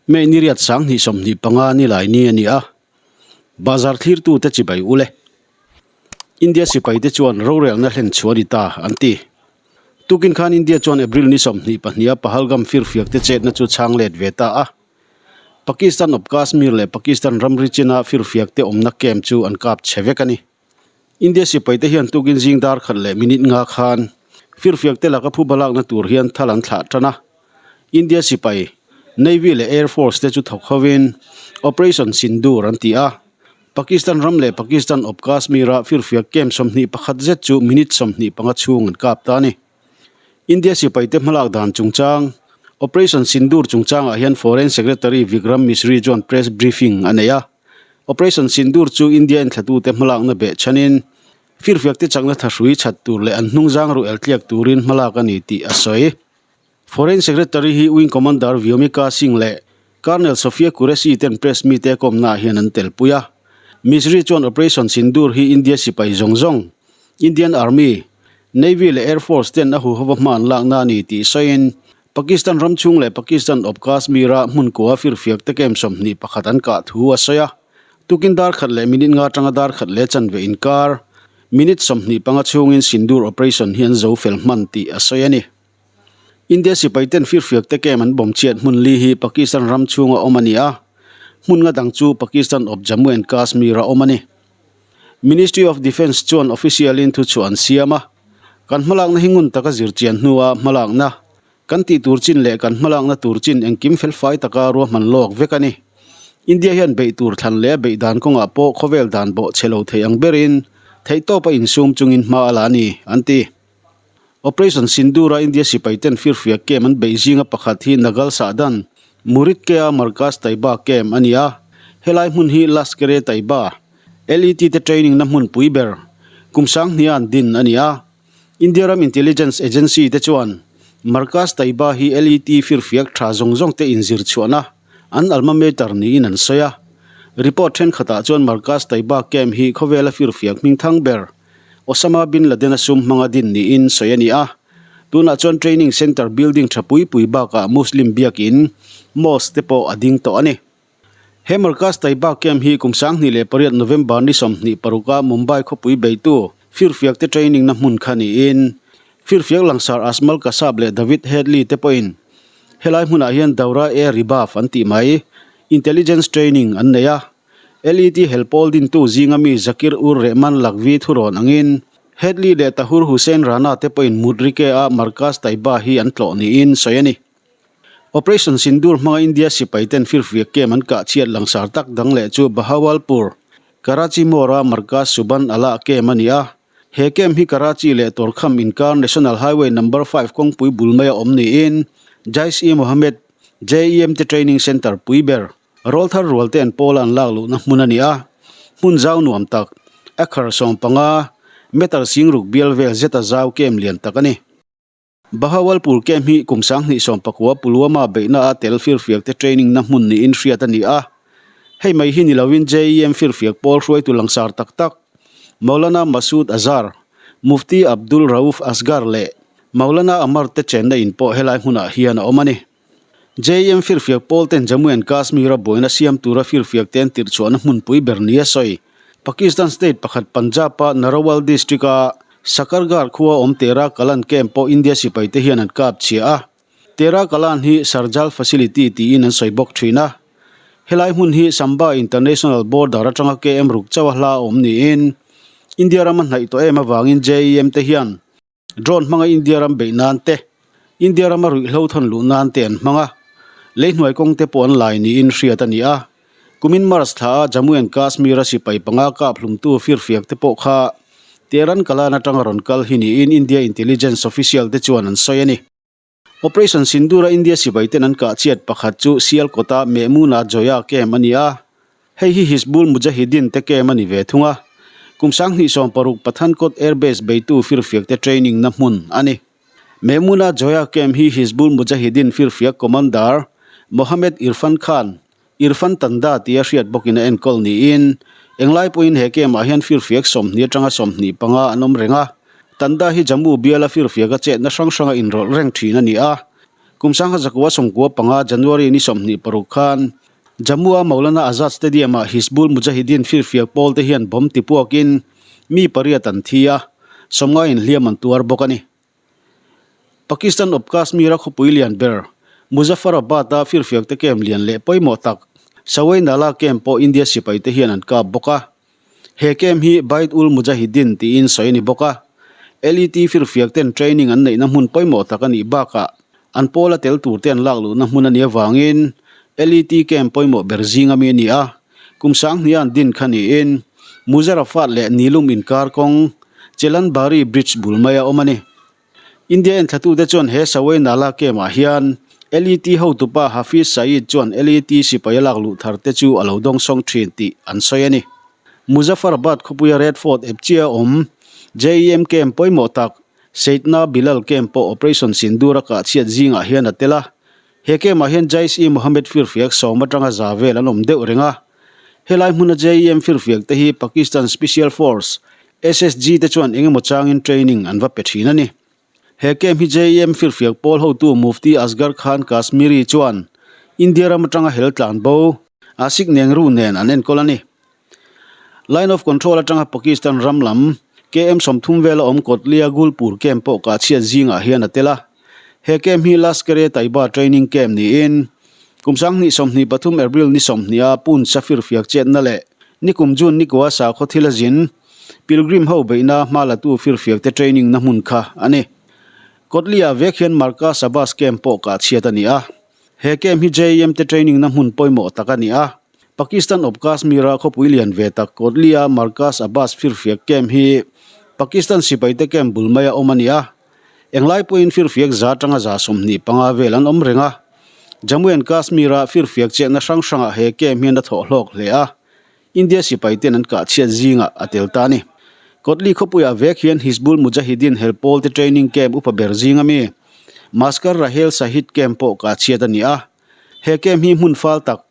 May ni riat 20 25 ni lai ni a ni a, bazar thlirtute chibai ul e. India sipaite chuan rorelna hlen chhuah a ni ta an ti. Tukin khan India chuan April ni 22 a Pahalgam firfiak te chetna chu chhang let ve ta a. Pakistan awp Kashmir leh Pakistan ramri china firfiak te awmna camp chu an kap chhe vek a ni. India sipaite hian tukin zing dar khat leh minute nga khan firfiak te laka phuba lakna tur hian thal an thlah tan a. India sipai, Navy leh Air Force te chu thawk hovin Operation Sindoor an ti a. Pakistan ram leh Pakistan awp Kashmir-a firfiak camp 21 zet chu minute 25 chhung an kap ta a ni. India sipaite hmalak dan chungchang, Operation Sindoor chungchangah hian Foreign Secretary Vikram Misri chuan press briefing a nei a. Operation Sindoor chu India enthlatute hmalakna beh chhanin firfiakte chakna thahrui chhat tur leh an hnungzang ruh eltliak turin hmalak a ni tih a sawi. Foreign Secretary hi Wing Commander Vyomika Singh leh Colonel Sophia Qureshi ten press mite kawmnaah hian an telpui a. Misri chuan Operation Sindoor hi India sipai zawng zawng, Indian Army, Navy leh Air Force ten a huhova hma an lakna a ni tih sawiin Pakistan ram chhung leh Pakistan awp Kashmir-a hmun kua firfiak te kem 21 an kah thu a sawi a. Tukin dar khat leh minute nga atanga dar khat leh chanve inkar, minute 25 chhungin Sindoor operation hi an zo fel hman tih a sawi a ni. India sipai ten firfiak te kem an bawm chhiat hmun li hi Pakistan ram chhunga awm a ni a, hmun nga dang chu Pakistan awp Jammu and Kashmir a awm a ni. Ministry of Defence chuan official in thuchhuah an siam a, kan hmalakna hi ngun taka zir chian hnua hmalakna kan tih tur chin leh kan hmalakna tur chin engkim felfai taka ruahman lawk vek a ni. India hian beih tur thlan leh a beih dan kawngah pawh khawvel dan bawh chhe lo thei ang berin theihtawpa insum chungin hma a la a ni, an ti. Operation Sindoor-a India sipai ten firfiak camp an beih zinga pakhat hi Nagal Sahdan, Muridke-a Markaz Taiba camp a ni a. Helai hmun hi Lashkar-e-Taiba, LET te training na hmunpui ber, kum 2000 an din a ni a. India ram intelligence agency te chuan Markaz Taiba hi LET firfiak tha zawng zawng te inzir chhuahna an alma mater niin an sawi a. Report thenkhatah chuan Markaz Taiba camp hi khawvela firfiak hmingthang ber, Osama bin Laden-a sum hmanga din niin sawi a ni a. Tunah chuan training centre building tha pui pui bakah Muslim biakin, mosque, te pawh a ding tawh a ni. He Markaz Taiba camp hi kum 2008 November ni 26 a Mumbai khawpui beitu firfiak te training na hmun kha niin firfiak langsar Ajmal Kasab leh David Headley te pawhin helai hmunah hian Daura e Ribaf an tih mai intelligence training an nei a. LET helpawl dintu zinga mi Zakir Ur Rehman Lakhvi thurawn angin Headley leh Tahur Hussain Rana te pawhin Mutrike-a Markaz Taiba hi an tlawh niin sawi a ni. Operation Sindoor hmanga India sipai ten firfiak kem an kah chhiat langsar tak dang leh chu Bahawalpur, Karachi Mor-a Markaz Subhan Allah kem a ni a. He kem hi Karachi leh Torkham inkar National Highway Number 5 kawngpui bul maia awm niin Jaish-e-Mohammed, JEM te training centre pui ber, Rawl thar rual te an pawl a an lak luhna hmun a ni a, hmun zau nuam tak, acre 15, meter 6000 bial vel zeta zau kem lian tak a ni. Bahawalpur camp hi kum 2019 Pulwama beihna a tel firfiak te training na hmun niin hriat a ni a. Hei mai hi ni lovin JEM firfiak pawl hruaitu langsar tak tak, Maulana Masood Azhar, Mufti Abdul Rauf Asghar leh Maulana Amar te chenna in pawh helai hmunah hian a awm a ni. JEM firfiak pawl ten Jammu and Kashmir-a buaina siam tura firfiak te an tirh chhuahna hmunpui ber ni a sawi. Pakistan state pakhat Punjab-a Narowal district-a Shakargarh khua awm Tera Kalan camp pawh India sipai te hian an kap chhia a. Tera Kalan hi Sarjal facility tiin an sawi bawk thin a. Helai hmun hi Samba International Border atanga KM ruk chauha hla awm niin India rama hnaih tawh em avangin JEM te hian Drone hmanga India ram beih nan te, India rama ruihhlo thawn luh nan te an hmang a, leihnuai kawng te pawh an lai niin hriat a ni a. Kumin March thla a Jammu and Kashmir a sipai panga kap hlumtu firfiak te pawh kha Tehran Kalan atanga rawn kal hi niin India intelligence official te chuan an sawi a ni. Operation Sindoor a India sipai ten an kah chhiat pakhat chu Sialkot a Mehmoona Joya camp a ni a, Hei hi Hizbul Mujahideen te camp a ni ve thung a, kum 2016 Pathankot Air Base beitu firfiak te training na hmun a ni. Mehmoona Joya camp hi Hizbul Mujahideen firfiak commander Mohammed Irfan Khan, Irfan Tanda tia hriat bawkin a enkawl niin, englai pawhin he camp ah hian firfiak 20 atanga 25 an awm reng a. Tanda hi Jammu biala firfiaka chetna hrang hranga inrawlh reng thin a ni a. Kum 1995 January ni 26 khan Jammu-a Maulana Azad Stadium-ah Hizbul Mujahideen firfiak pawl te hian bomb ti puakin mi pariat an thi a, sawmngaiin hliam an tuar bawk a ni. Pakistan awp Kashmir-a khawpui lian ber Muzaffarabad-a firfiak te camp lian leh pawimawh tak Sawai Nala camp pawh India sipai te hian an kap bawk a. He camp hi Bait ul Mujahideen tiin sawi a ni bawk a. LET firfiak ten training an neihna hmun pawimawh tak a nih bakah an pawla tel tur te an lak luhna hmun a nih avangin LET camp pawimawh ber zing ami a ni a. Kum sanghnih a an din kha niin Muzarafat leh Nilum inkar kawng Chelanbari Bridge bul maia awm a ni. India enthlatute chuan he Sawai Nala camp-ah hian LET hotupa Hafiz Saeed chuan LET sipai a lak luh thar te chu a lo dawngsawng thin tih an sawi a ni. Muzaffarabad khawpuia Red Fort ep chiah a awm JEM camp pawimawh tak Saidna Bilal camp pawh Operation Sindoor a kah chhiat zingah hian a tel a. He camp-ah hian Jaish-e-Mohammed firfiak sawm atanga za vel an awm deuh reng a. Helai hmuna JEM firfiak te hi Pakistan Special Force, SSG te chuan engemaw changin training an va pe thin a ni. He camp hi JEM firfiak pawl hotu Mufti Asghar Khan Kashmiri chuan India ram atanga hel tlan bo Asik Nengru nen an enkawl a ni. Line of Control atanga Pakistan ram lam KM 30 vela awm Kotlia Gulpur camp pawh kahchhiat zingah hian a tel a. He camp hi Lashkar-e-Taiba training camp niin kum 2023 April ni 20 a Poonch a firfiak chetna leh nikum June nikua sakhaw thil a zin pilgrim ho beihna hma latu firfiak te training na hmun kha a ni. Kotlia vek hian Markaz Abbas camp pawh kahchhiat a ni a. He camp hi JEM te training na hmun pawimawh tak a ni a. Pakistan awp Kashmir-a khawpui lian ve tak Kotlia Markaz Abbas firfiak camp hi Pakistan sipaite camp bul maia awm a ni a. Englai pawhin firfiak za atanga za 25 vel an awm reng a. Jammu and Kashmir-a firfiak chetna hrang hrangah he camp hian a thawh hlawk hle a. India sipai ten an kah chhiat zingah a tel ta a ni. Kotli khawpuiah vek hian Hizbul Mujahideen hel pawl te training camp upa ber zing ami Maskar Rahel Shahid camp pawh kah chhiat a ni a. He camp hi hmun fal tak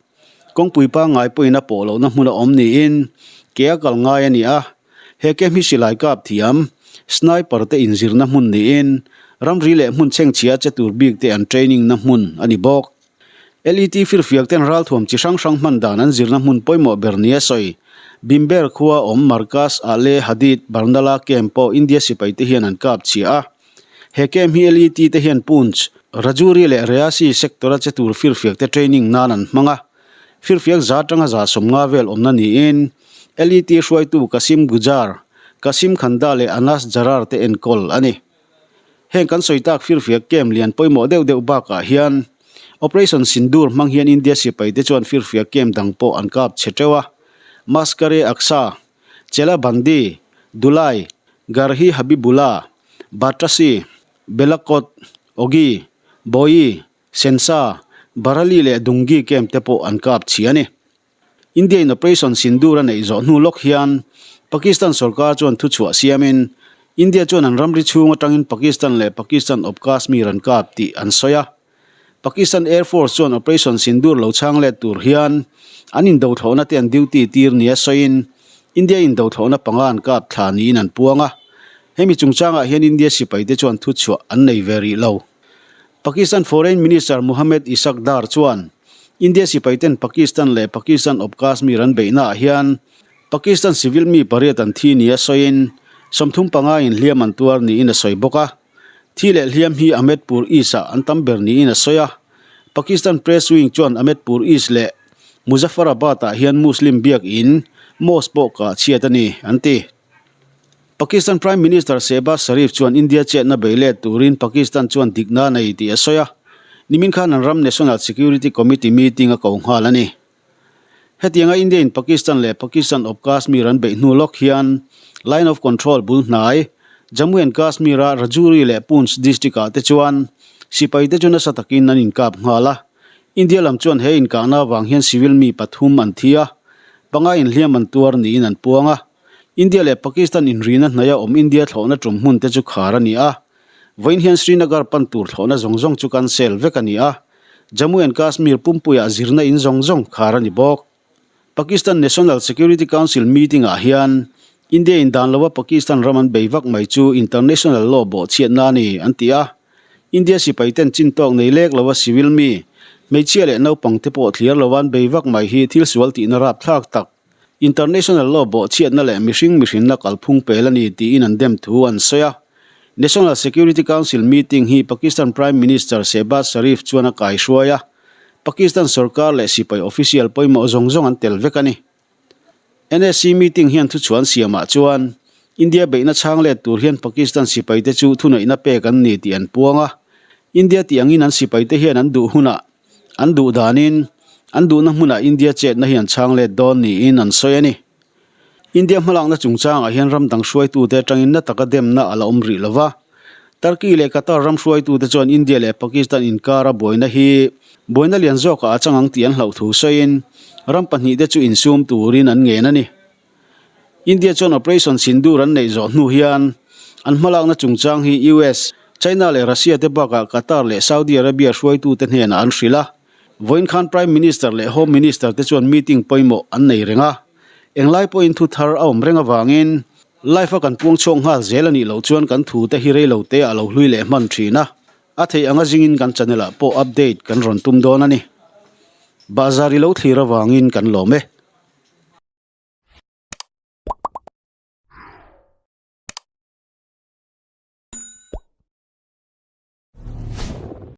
kawngpui pangngai pawhin a pawh lohna hmun a awm niin ke a kal ngai a ni a. He camp hi silai kap thiam sniper te inzirna hmun niin ramri leh hmun chhengchhia che tur bik te an training na hmun a ni bawk. LET firfiak ten ralthuam chi hrang hrang hman dan an zirna hmun pawimawh ber nia sawi. Bhimber khua awm Markaz Ahle Hadith Barnala camp pawh India sipai te hian an kap chhia a. He camp hi LET te hian Poonch, Rajouri leh Reasi sector a che tur firfiak te training nan an hmang a. Firfiak za atanga za 50 vel awmna niin LET hruaitu Kasim Gujar, Kasim Khanda leh Anas Jarar te enkawl a ni. Heng kan sawi tak firfiak camp lian pawimawh deuh deuh bakah hian Operation Sindoor hmang hian India sipai te chuan firfiak camp dang pawh an kap chhe teuh a. Maskare Aqsa, Chela Bandi, Dulai, Garhi Habibullah, Batasi, Belakot, Ogi, Boi, Sensa, Barali leh Dungi camp te pawh an kap chhia a ni. India in Operation Sindoor a neih zawh hnu lawk hian Pakistan sorkar chuan thuchhuah siamin India chuan an ramri chhung atangin Pakistan leh Pakistan awp Kashmir an kap tih an sawi a. Pakistan Air Force chuan Operation Sindoor lo chhang let tur hian an indothlawhna te an duty tir nia sawiin India indothlawhna panga an kap thla niin an puang a. Hemi chungchangah hian India sipaite chuan thuchhuah an nei ve rih lo. Pakistan Foreign Minister Mohammad Ishaq Dar chuan India sipaiten Pakistan leh Pakistan awp Kashmir an beihnaah hian Pakistan civil mi pariat an thi nia sawiin 35 in hliam an tuar niin a sawi bawk a. Thi leh hliam hi Ahmedpur East-ah an tam ber niin a sawi a. Pakistan Press Wing chuan Ahmedpur East leh Muzaffarabad-ah hian Muslim biak in, mosque, pawh kah chhiat a ni, an ti. Pakistan Prime Minister Shehbaz Sharif chuan India chetna bei let turin Pakistan chuan dikna a nei tih a sawi a, nimin khan an ram National Security Committee meeting a ko nghal a ni. Hetianga India in Pakistan leh Pakistan awp Kashmir an beih hnu lawk hian Line of Control bul hnai Jammu and Kashmir a Rajouri leh Poonch district ah te chuan sipai te chu nasa takin an inkap nghal a, India lam chuan he inkahna avang hian civil mi pathum an thi a, panga inhliam an tuar niin an puang a. India leh Pakistan inrina hnaia awm India thlawhna tum hmun te chu khar a ni a. Vawiin hian Srinagar pan tur thlawhna zawng zawng chu cancel vek a ni a. Jammu and Kashmir pumpuiah zirna in zawng zawng khar a ni bawk. Pakistan National Security Council meeting ah hian India in dan lova Pakistan ram an bei vak mai chu international law bawhchhiatna a ni an ti a. India sipaiten chin tawk nei lek lova civil mi, hmeichhia leh naupang te pawh thliar lova an bei vak mai hi thil sual tihna rapthlak tak, international law bawhchhiatna leh mihring mihrinna kalphung pel a ni tiin an dem thu an sawi a. National Security Council meeting hi Pakistan Prime Minister Shehbaz Sharif chuan a kaihruai a, Pakistan sorkar leh sipai official pawimawh zawng zawng an tel vek a ni. NSC meeting hian thuchhuan siamah chuan India beihna chhang let tur hian Pakistan sipaite chu thuneihna pek an ni tih an puang a. India tih angin an sipaite hian an duh hunah, an duh danin, an duhna hmunah India chetna hi an chhang let dawn niin an sawi a ni. India hmalakna chungchangah hian ram dang hruaitute atangin na taka demna a la awm rih lo va. Turkey leh Qatar ram hruaitute chuan India leh Pakistan inkara buaina hi buaina lian zawkah a chang ang tih an hlauh thu sawiin ram pahnihte chu insum turin an ngen a ni. India chuan Operation Sindoor an neih zawh hnu hian an hmalakna chungchang hi US, China leh Russia te bakah Qatar leh Saudi Arabia hruaitute hnenah an hrilh a. Vawiin khan Prime Minister leh Home Minister te chuan meeting pawimawh an nei reng a. Englai pawhin thu thar a awm reng avangin Live a kan puang chhuak nghal zel a nih loh chuan kan thu te hi rei lo te ah lo hlui leh hman thin a, a theih anga zingin kan channel ah pawh update kan rawn tum dawn a ni. Bahzar i lo thlir avangin kan lawm e.